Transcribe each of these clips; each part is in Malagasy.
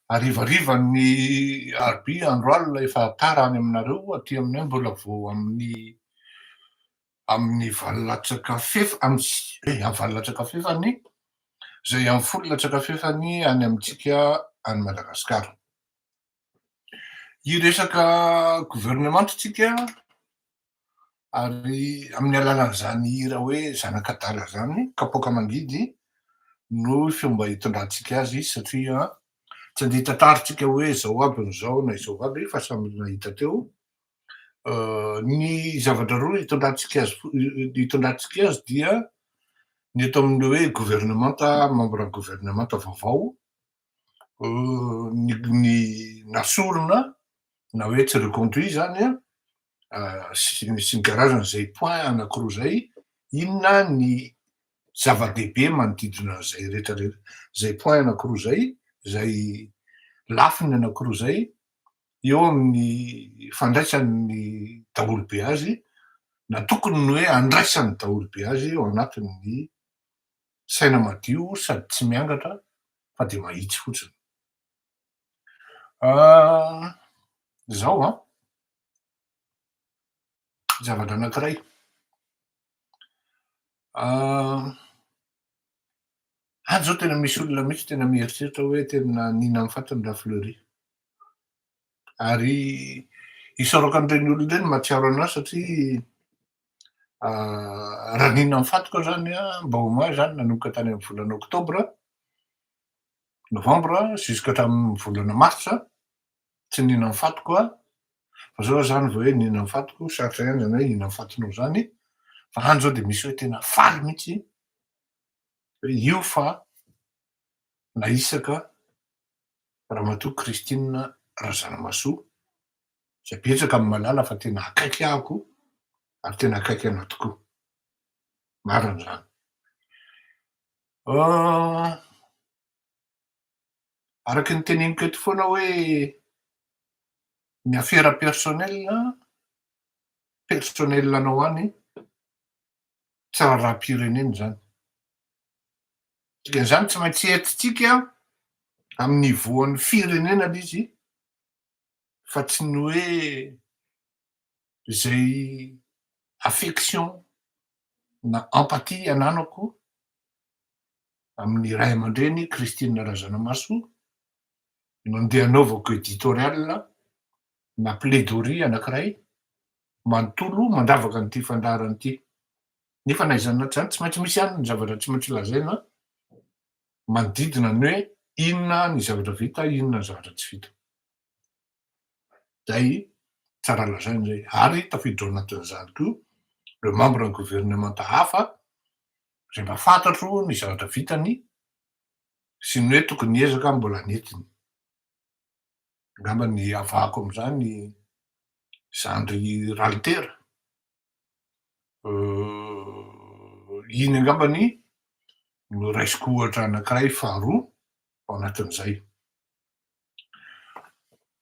Harivarivan'ny alarobia andro alina efa tara any aminareo, aty aminay mbola vao amin'ny amin'ny valo latsaka fefa amin'ny eh amin'ny valo latsaka fefany, izay amin'ny folo latsaka fefany any amintsika any Madagasikara. Hiresaka governemanta tsika ary amin'ny alalan'izany hira hoe zanak'adala zany, kapoaka mangidy no fomba hitondrantsika azy satria tsy andeha hitantarintsika hoe zao aby ny zao na izao aby fa samy nahita teo. Ny zavatra roa hitondrantsika azy hitondrantsika azy dia ny eto amin'ny hoe governemanta, membre governemanta vaovao ny ny nasorina na hoe tsy reconduit zany an, sy sy ny karazany zay point anakiroa zay, inona ny zava-dehibe manodidina an'izay rehetra rehetra zay point anakiroa zay, zay lafiny anakiroa zay eo amin'ny fandraisan'ny daholobe azy na tokony ny hoe andraisan'ny daholobe azy ao anatin'ny saina madio sady tsy miangatra fa dia mahitsy fotsiny. Zao an, zavatra anankiray, any zao tena misy olona mihitsy tena mieritreritra hoe tena nihinan'ny fatiny Rafleury. Ary isaorako an'ireny olona ireny mahatsiaro anahy satria raha nihinan'ny fatiko aho zany an, mba au moins zany nanomboka tany amin'ny volana oktobra, novambra jusqu'à hatramin'ny volana martsa, tsy nihinan'ny fatiko aho, fa zao aho zany vao hoe nihinan'ny fatiko, sarotra ihany zany hoe hihinan'ny fatinao zany, fa any zao de misy hoe tena faly mihitsy hoe io fa nahisaka Ramatoa Christine Razanamahasoa, izay betsaka ny mahalala fa tena akaiky ahako ary tena akaiky anao tokoa. Marina izany. Araky ny teneniko eto foana hoe ny affaire personnelle, personnel anao any, tsy raharaham-pirenena izany. Dikan'izany tsy maintsy entintsika amin'ny niveau an'ny firenena le izy fa tsy ny hoe izay affection na empathie ananako amin'ny ray aman-dreny Christine Razanamahasoa no andeha anaovako éditorial na plaidoirie anankiray manontolo mandravaka an'ity fandaharana ity. Nefa na izany na tsy izany tsy maintsy misy ihany ny zavatra tsy maintsy lazaina manodidina ny hoe inona ny zavatra vita, inona ny zavatra tsy vita. Zay tsara lazaina zay. Ary tafiditra ao anatin'izany koa ireo membre ny governemanta hafa izay mba fantatro ny zavatra vitany sy ny hoe tokony hiezaka mbola nentiny. Angamba ny avahako amin'izany zandry Ralitera. Iny angambany no raisiko ohatra anankiray faharoa ao anatin'izay.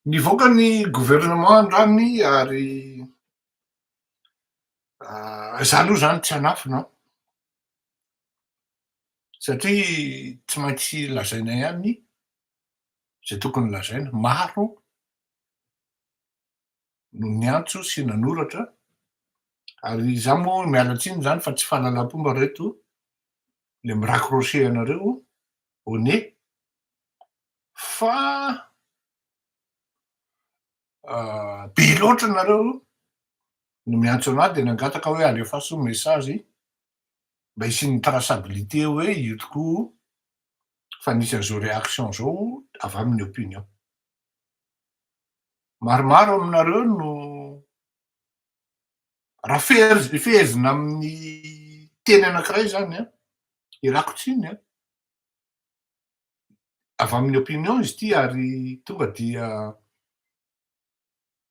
Nivoaka ny gouvernement androany ary za aloha zany tsy hanafina an, satria tsy maintsy lazaina ihany zay tokony lazaina, maro no niantso sy nanoratra ary za moa miala tsiny zany fa tsy fahalalam-pomba reto le mi-raccrocher anareo au nez fa be loatra nareo no miantso anahy de nangataka hoe alefaso message mba hisian'ny traçabilité hoe io tokoa fa nisy an'izao réaction zao avy amin'ny opinion. Maromaro aminareo no raha feher- fehezina amin'ny teny anankiray zany an, ialako tsiny an, avy amin'ny opinion izy ity ary tonga dia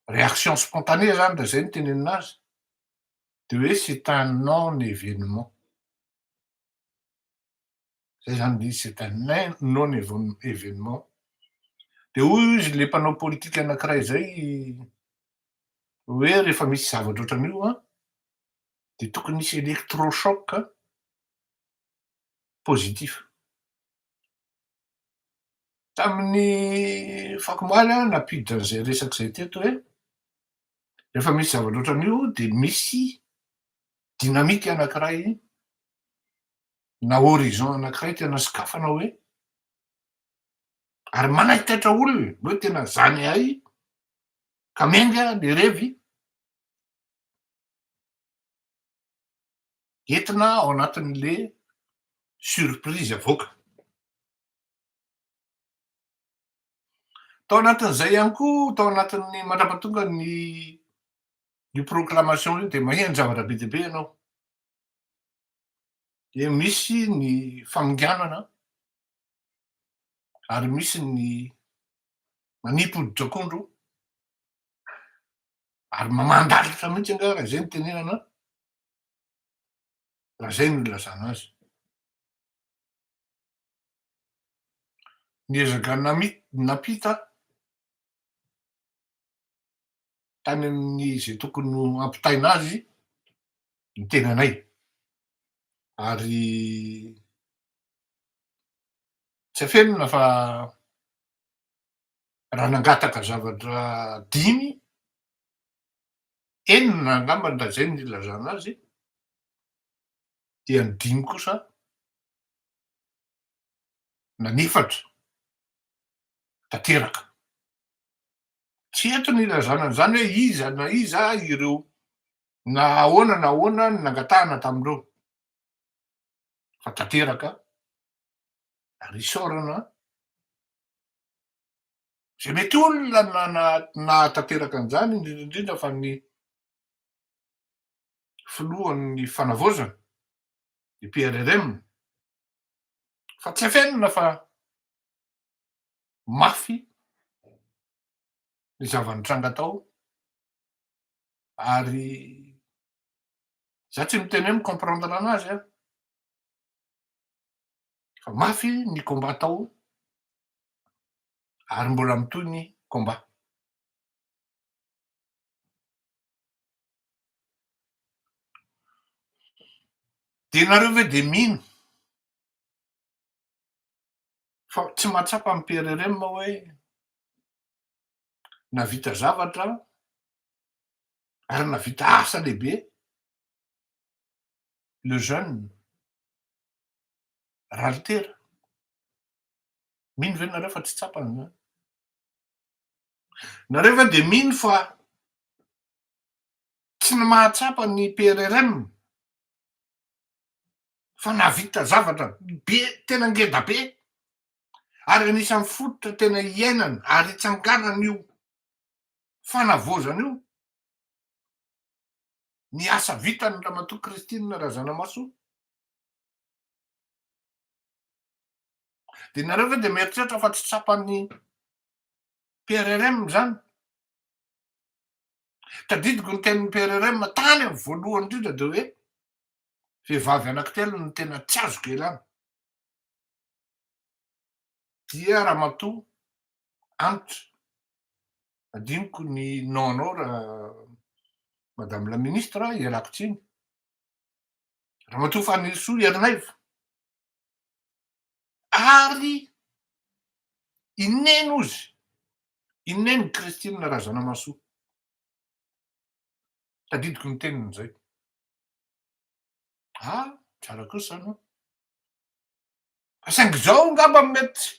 réaction spontanée zany raha zay no tenenina azy, de hoe c'est un non événement. Zay zany le izy, c'est un non événement. De hoy izy le mpanao politika anankiray zay hoe rehefa misy zavatra ohatran'io an, de tokony hisy électrochoc positif. Tamin'ny fakomaly aho nampiditra an'izay resaka izay teto hoe rehefa misy zavatra ohatran'io de misy dynamique anankiray na horizon anankiray tena sokafana hoe ary manaitaitra olona hoe tena zany ay ka miainga le revy entina ao anatin'le surprise avoaka. Tao anatin'izay ihany koa, tao anatin'ny mandrapatonga ny io proclamation io dia maheno zavatra be dia be ianao. Dia misy ny faminganana ary misy ny manipy hoditr'akondro ary mamandalitra mihitsy angaha raha izay no tenenana, raha izay no ilazana azy. Niezaka nampita tany amin'ny izay tokony ho ampitaina azy ny tenanay ary tsy afenina fa raha nangataka zavatra dimy, enina angambany raha izay no ilazana azy, dia ny dimy kosa na ny efatra tanteraka. Tsy eto ny ilazana an'izany hoe iza na iza ireo na ahoana na ahoana ny nangatahana tamin'ireo fa tanteraka ary isaorana izay mety olona nahatanteraka an'izany, indrindra indrindra fa ny filohan'ny fanavaozana, ny PRRM, fa tsy afenina fa mafy ny zava-nitranga tao ary za tsy miteny hoe mi-comprendre anazy aho fa mafy ny combat tao ary mbola mitohy ny combat. Dia nareo ve dia mino fa tsy mahatsapa ny PRRM hoe nahavita zavatra ary nahavita asa lehibe le jeune Ralitera? Mino ve nareo fa tsy tsapany izany? Nareo ve dia mino fa tsy ny mahatsapa ny PRRM fa nahavita zavatra be tena ngeda be ary anisan'ny fototra tena iainana ary itsanganana io fanavaozana io ny asa vitan'ny Ramatoa Christine Razanamahasoa. Dia nareo ve dia mieritreritra fa tsy tsapan'ny PRRM izany? Tadidiko ny tenin'ny PRRM tany amin'ny voalohany indrindra dia hoe vehivavy anankitelo no tena tsy azoko ialana. Dia ramatoa Hanitra, adinoko ny nom-nao raha madame la ministre, ialako tsiny. Ramatoa Fanirisoa Ernaivo. Ary i Neny ozy, i Neny Christine Razanamahasoa. Tadidiko ny teniny zay. Ah, tsara kosa zany an. Fa saingy zao angamba mety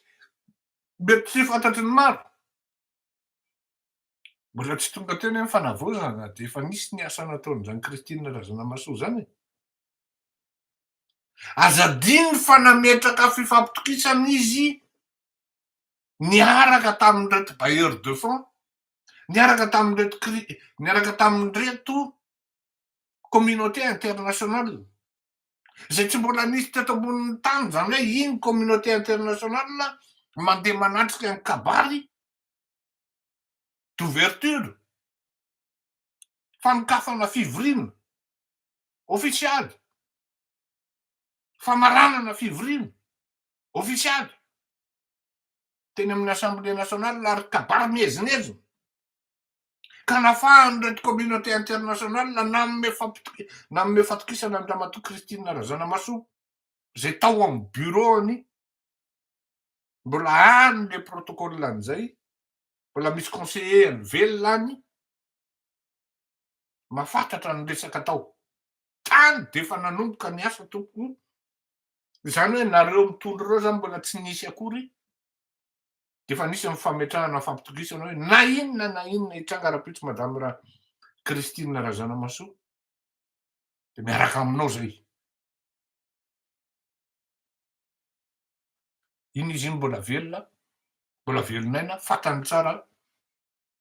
mety tsy fantatry ny maro. Mbola tsy tonga teo anie ny fanavaozana dia efa nisy ny asa nataon'izany Christine Razanamahasoa zany e. Aza adino fa nametraka fifampitokisana izy niaraka tamin'ireto bailleurs de fonds, niaraka tamin'ireto cri- niaraka tamin'ireto communauté internationale, izay tsy mbola nisy teto ambonin'ny tany izany hoe iny communauté internationale mandeha manatrika ny kabary d'ouverture, fanokafana fivoriana. Ofisialy, famaranana fivoriana ofisialy teny amin'ny Assemblée nationale ary kabary miezinezina ka nafahan'ireto communauté internationale nanome fampitoki- nanome fatokisana an-dRamatoa Christine Razanamahasoa izay tao amin'ny bureau-ny. Mbola any le protocole an'izay, mbola misy conseiller any velona any, mahafantatra ny resaka atao. Tany de efa nanomboka ny asa tompoko, izany hoe nareo mitondra ireo zany mbola tsy nisy akory, de efa nisy ny fametrahana fampitokisana hoe na inona na inona hitranga rahampitso madame Ra Christine Razanamahasoa de miaraka aminao zay. Iny izy iny mbola velona, mbola velon'aina, fantany tsara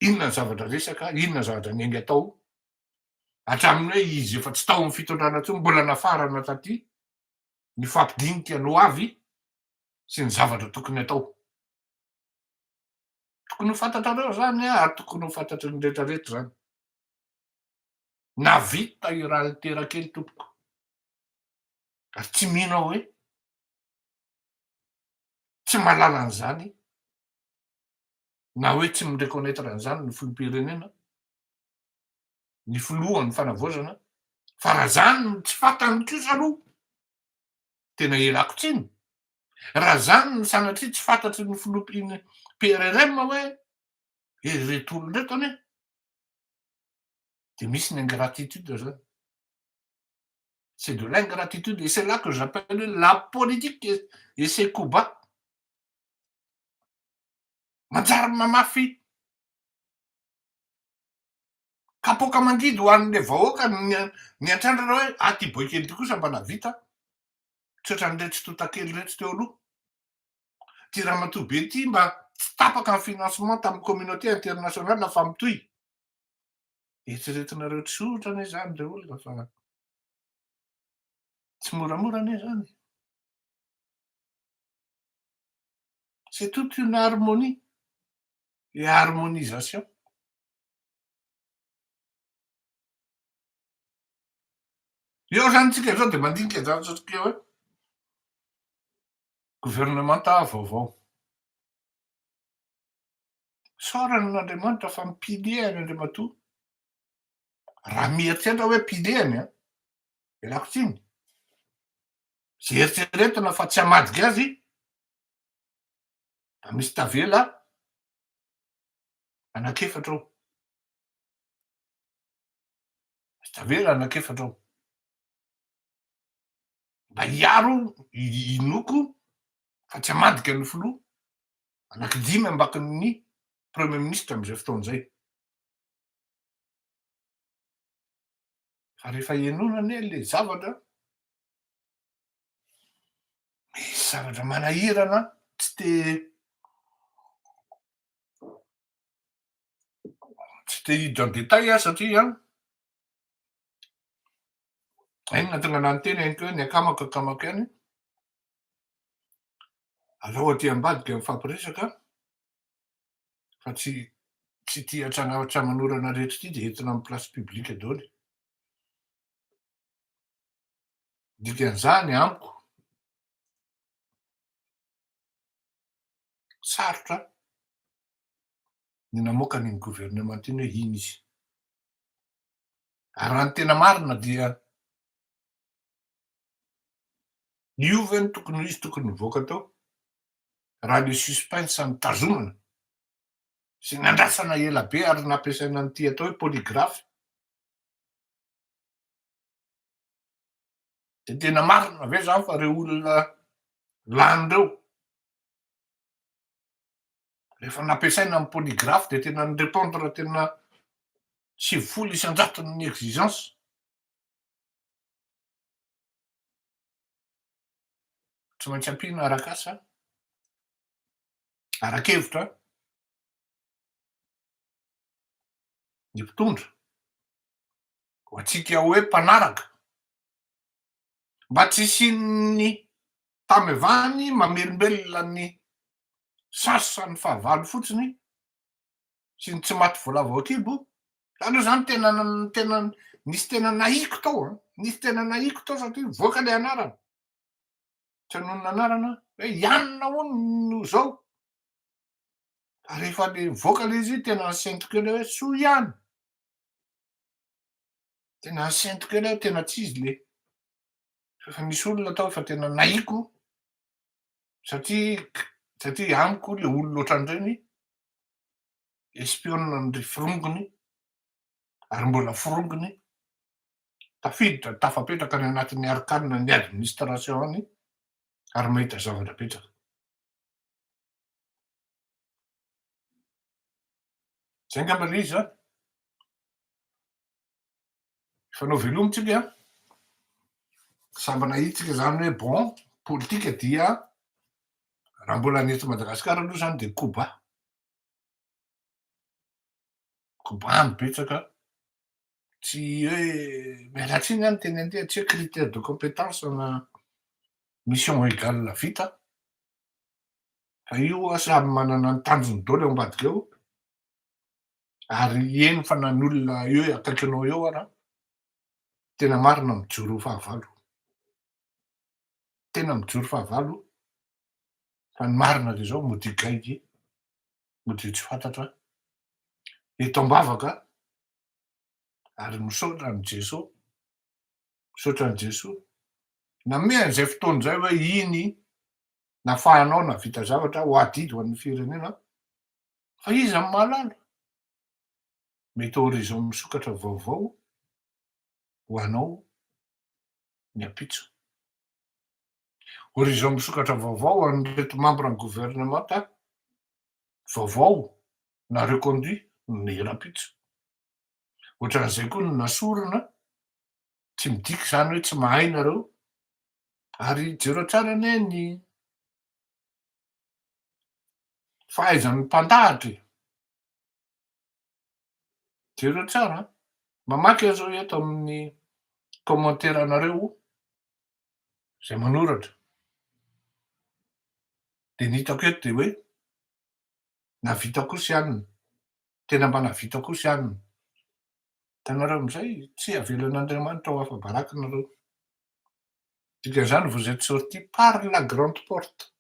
inona ny zavatra resaka, inona ny zavatra niainga tao, hatramin'ny hoe izy efa tsy tao amin'ny fitondrana intsony, mbola nafarana taty, nifampidinika ny ho avy sy ny zavatra tokony atao. Tokony ho fantatrareo zany ary tokony ho fantatry ny rehetrarehetra zany. Navita i Ralitera kely tompoko. Ary tsy mino aho hoe tsy mahalala an'izany na hoe tsy mi-reconnaitre an'izany ny filoham-pirenena, ny filohan'ny fanavaozana, fa raha zany no tsy fantany kosa aloha, tena ialako tsiny, raha zany no sanatria tsy fantatry ny filoham-pirenena PRRM hoe ireto olona ireto anie, de misy ny ingratitude zany. C'est de l'ingratitude et c'est là que j'appelle la politique et ses coups bas. Manjary mamafy kapoaka mangidy ho an'le vahoaka ny ny antrandrana hoe ah ty boay kely ty kosa mba navita tsy ohatran'iretsy tontakely iretsy teo aloha. Ty ramatoa be ty mba tsy tapaka ny financement tamin'ny communauté internationale fa mitohy. Eritreretinareo tsotra anie zany re olona fa tsy moramora anie zany. C'est toute une harmonie et harmonisation. Eo zany tsika zao de mandinika zany satria hoe gouvernemanta vaovao. Isaorana an'Andriamanitra fa mi-pilier-ny Andriamatoa. Raha mieritreritra hoe pilier-ny an, ialako tsiny. Izay eritreretina fa tsy hamadika azy, da misy tavela anankiefatra ao. Misy tavela anankiefatra ao. Mba hiaro, inoako fa tsy hamadika ny filoha. Anaky dimy ambakin'ny premier ministre amin'izay fotoana izay. Fa rehefa henoina anie le zavatra, misy zavatra manahirana tsy te tsy te hiditra en détail aho satria iny nahatonga anah niteny ihany koa hoe ny akamako akamako ihany. Alao aty ambadika mifampiresaka fa tsy tsy ity hatramanorana rehetra ity dia entina amin'ny place publique daholo. Dikan'izany amiko sarotra ny namoaka an'iny gouvernement iny hoe iny izy. Ary raha ny tena marina dia Io ve no tokony ho izy tokony nivoaka tao raha le suspense nitazomana sy nandrasana ela be ary nampiasaina an'ity atao hoe polygraphe de tena marina ve zany fa reo olona lany reo rehefa nampiasaina ny polygraphe de tena ni-répondre tena 90 isan-jaton'ny exigence? Tsy maintsy ampiana arak'asa, ara-kevitra ny mpitondra, ho antsika hoe mpanaraka, mba tsy hisian'ny tamevany mamelombelona ny sasany fahavalo fotsiny sy ny tsy maty voalavo an-kibo, za aloha zany tena tena nisy tena nahiko tao an, nisy tena nahiko tao satria nivoaka le anarana, tsy hanonona anarana aho, hoe i anona hono no zao, fa rehefa le nivoaka le izy tena nisento kely aho hoe soa ihany, tena nisento kely aho tena tsy izy le, fa efa nisy olona tao efa tena nahiko satria. Satria amiko le olona ohatran'ireny espion ndry forongony ary mbola forongony tafiditra tafapetraka any anatin'ny arcane ny administration any ary mahita zavatra betsaka. Zay angamba le izy zany. Fanao veloma tsika an. Samby nahitsika zany hoe bon, politika dia raha mbola ny eto Madagasikara aloha zany de koba. Koba no betsaka, tsy hoe miala tsiny aho miteny an'ity, tsy hoe critère de compétence na mission égale vita, fa io samy manana ny tanjony daholo ao ambadika ao, ary eny fa na ny olona eo akaikinao eo ara, tena marina mijoro ho fahavalo, tena mijoro fahavalo, fa ny marina de zao mody gaigy, mody tsy fantatra, eto am-bavaka, ary misaotra an'i Jeso, misaotra an'i Jesoa, nanome an'izay fotoana izay hoe iny nafahanao nahavita zavatra ho adidy ho an'ny firenena, fa iza no mahalala? Mety horizon misokatra vaovao ho anao ny ampitso. Horizon misokatra vaovao ho an'ireto membre ny gouvernemanta vaovao na reconduit ny rahampitso. Ohatran'izay koa ny nasorina, tsy midika izany hoe tsy mahay nareo, ary jereo tsara anie ny fahaizan'ny mpandahatra e! Jereo tsara an! Mamaky aho zao eto amin'ny commentaire anareo izay manoratra, de ny hitako eto de hoe nahavita kosa i anona, tena mba nahavita kosa i anona. Hitanareo amizay tsy avelan'Andriamanitra ho afa-baraka nareo. Dikan'izany vous êtes sorti par la grande porte.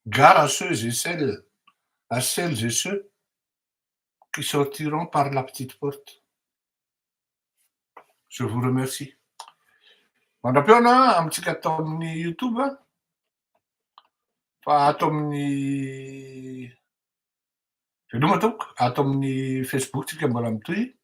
Gare à ceux et celles, à celles et ceux qui sortiront par la petite porte. Je vous remercie. Mandra-pihaona amintsika ato amin'ny YouTube fa ato amin'ny veloma tompoko, ato amin'ny Facebook tsika mbola mitohy.